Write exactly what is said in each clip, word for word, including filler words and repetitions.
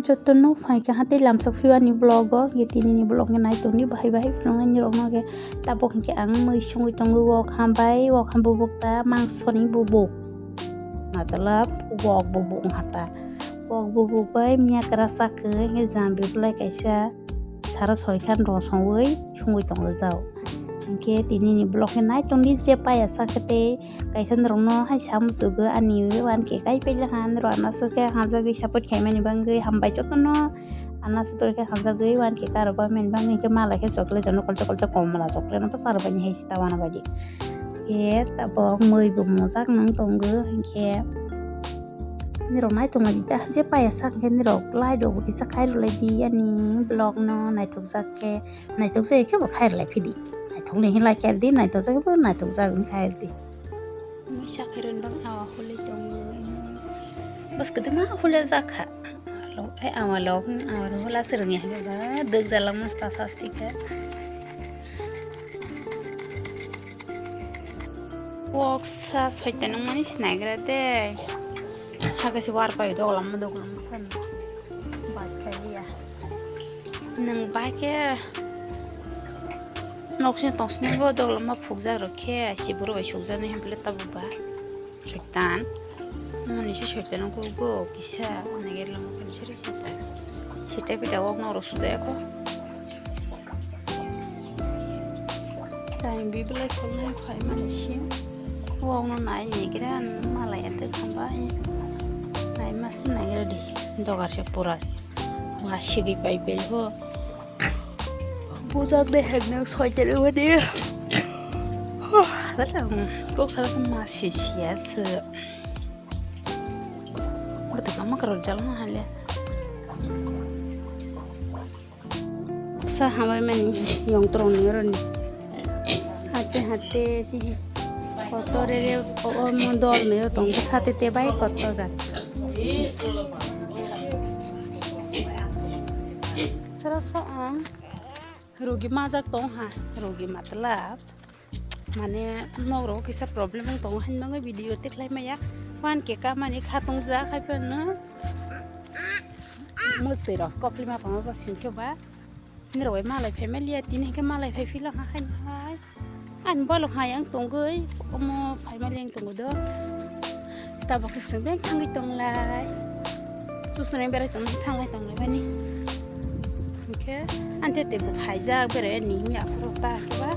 Jotono phaikha hatei lamsok phiyani vlog o, hwnkhe tinini vlog khe naitongdi bahai bahai phunuknai nirokno khe. Tabuk hwnkhe ang mui songwi tongo wok hambai, wok ham bubuk ta mangsoni bubuk. Matlab wok bubuk wngkha ta. Wok bubuk bai miya kwrasa khe hwnkhe jambi belai kaisa sara soi khan rw songwi songwi tonglaijak. Hwnkhe tinini vlog khe naitongdi je paya sakhe tei kaisa norokno hai sa muchugo ani one K kai pailakha norok anasukhe hamjagwi support khaimani bagwi hambai jotono. Anasuk khe hamjagwi one K karokba mani bagwi hwnkhe malai khe chocolate jono kolcha kolcha komla chocolate no bwsarok baini hai sita wana baidi. Khe tabok mui bo mojak nang tongo hwnkhe. Nirok naitok nai di ta je paya sak khe nirok like rok bo kisa khai rwlai di ani vlog no naithok jak khe, naithok jak khe bo khai rwlai phidi. Naithok ni hwnlai khe di, naithok jak khe bo naithok jak wng khai di. Mui sa khai rwni bang awa hole tongo. Bas kwdwma hole jak kha. Ai awa lok ni awa hole se rwngya hwnba dwk jala masta sasti khe. Wok sa soita nungmani sinaigra de. Hakhe se war pai doglam doglam san. Bai kaiya. Nung bai khe nok sini tong sini bo doglam ma phukjak rok khe si buru bai sukjak nai hempele tabuk ba. Soitan. Moni se soitan ko go kisa naigra lama khe se rikhe ta. Sita pita wok no rok suda ko. Time bible khulnai phaimani si. Wokno nai naigra malai ante khambai. Nai masi naigra di. Dogar se pura. Wa sigwi pai pai ho. Bujak de hekno soitan wadi. Kok sara ma si si ya se. Wadi kama karo jalo na hale. Sa hambai mani yong torong ni oroni. Hate hate si kotor ere o mo dol ni o tong sate te bai kotor jat. Sara sa ang rogi majak tong ha, rogi matlab. Mane nok rogo kisa problem wng tongo, hwnwi bagwi video tikhlai maya. One K kamani kha tongjak, hai phano mwtwi rok koplima tongo, singkhe ba nirok bai malai family ya, tini hwnkhe malai phai phila ha, hai hai. Ani bolong hai ang tongwi, omo family ang tongo do. Tabuk khe chwng beng thangwi tonglai. Susnai berai tongmani thanglai tonglai bani. Hwnkhe ante tebo phaijak berai ni himya aphuru ta khe ba.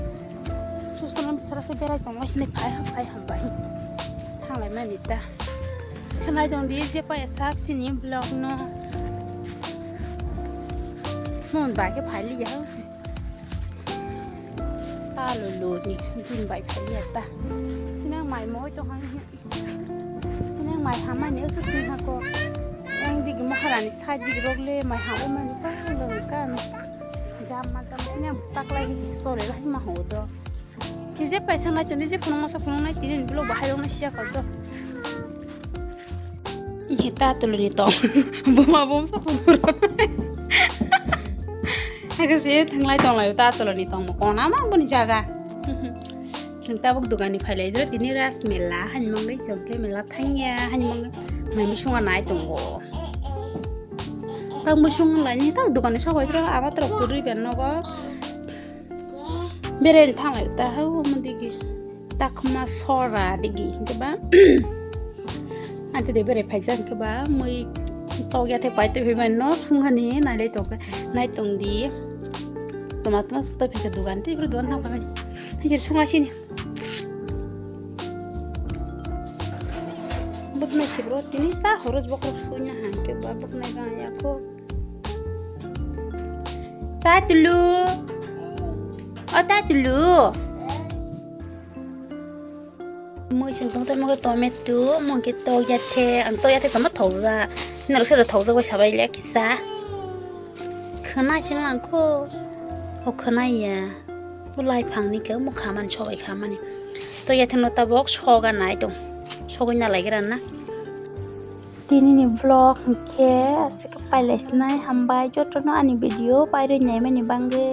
Susnai bwsara se berai tongmani sini phai ha phai hambai. Thanglai mani ta. Khe nai tong di je paya sak sini vlog no. Mon bai khe phai liya. Ta lo lo ni bin bai phai liya ta. Nang mai mo to hang. Sini ang mai hamani wngkha sini hako. Yang digi moharani side digi rok le mai hamani ka lo ka. Jam ma jam sini ang taklai hi sore lai ma ho do. Kije paisa nai choni je phunung masa phunung nai tini vlog bahai rok nai siya kal do. He ta tulo ni tong. Buma bum sa phunung. Aga se thanglai tonglai ta tulo ni tong mo kona ma boni jaga. Chwng tabuk dogani phailai dro tini ras mela hanmangwi chwng khe mela thangya hanmangwi mai musunga nai tongo. Tak musung laini tak dogani sogoi dro ama trok kwrwi ben nogo beren thanglai ta hau omo digi takma sora digi hinkhe ba ante de bere phaijak hinkhe ba mui tokya the pai twi phai no sungani nai lai tong nai tong di toma toma sota phai dogan tei dogan thang phamani. Hijir sunga sini. Buknai sibro tini ta horoj bokrok suina hangke ba buknai ba ya ko. Ta tulu. O ta tulu. Mui sing tong tamo tomato mungke to yathe ang to yathe tamo thokja. Nalo sero thokja bai sabai le kisa. Khwnai se langkho. O khwnai ya. O lai phangni khe omo khamani sobai khamani. To yatheno tabok soga nai tong. Sogwi na laigra na. Tinini vlog hwnkhe aswk pailai sinai hambai jotono ani video pairwi naimani bagwi.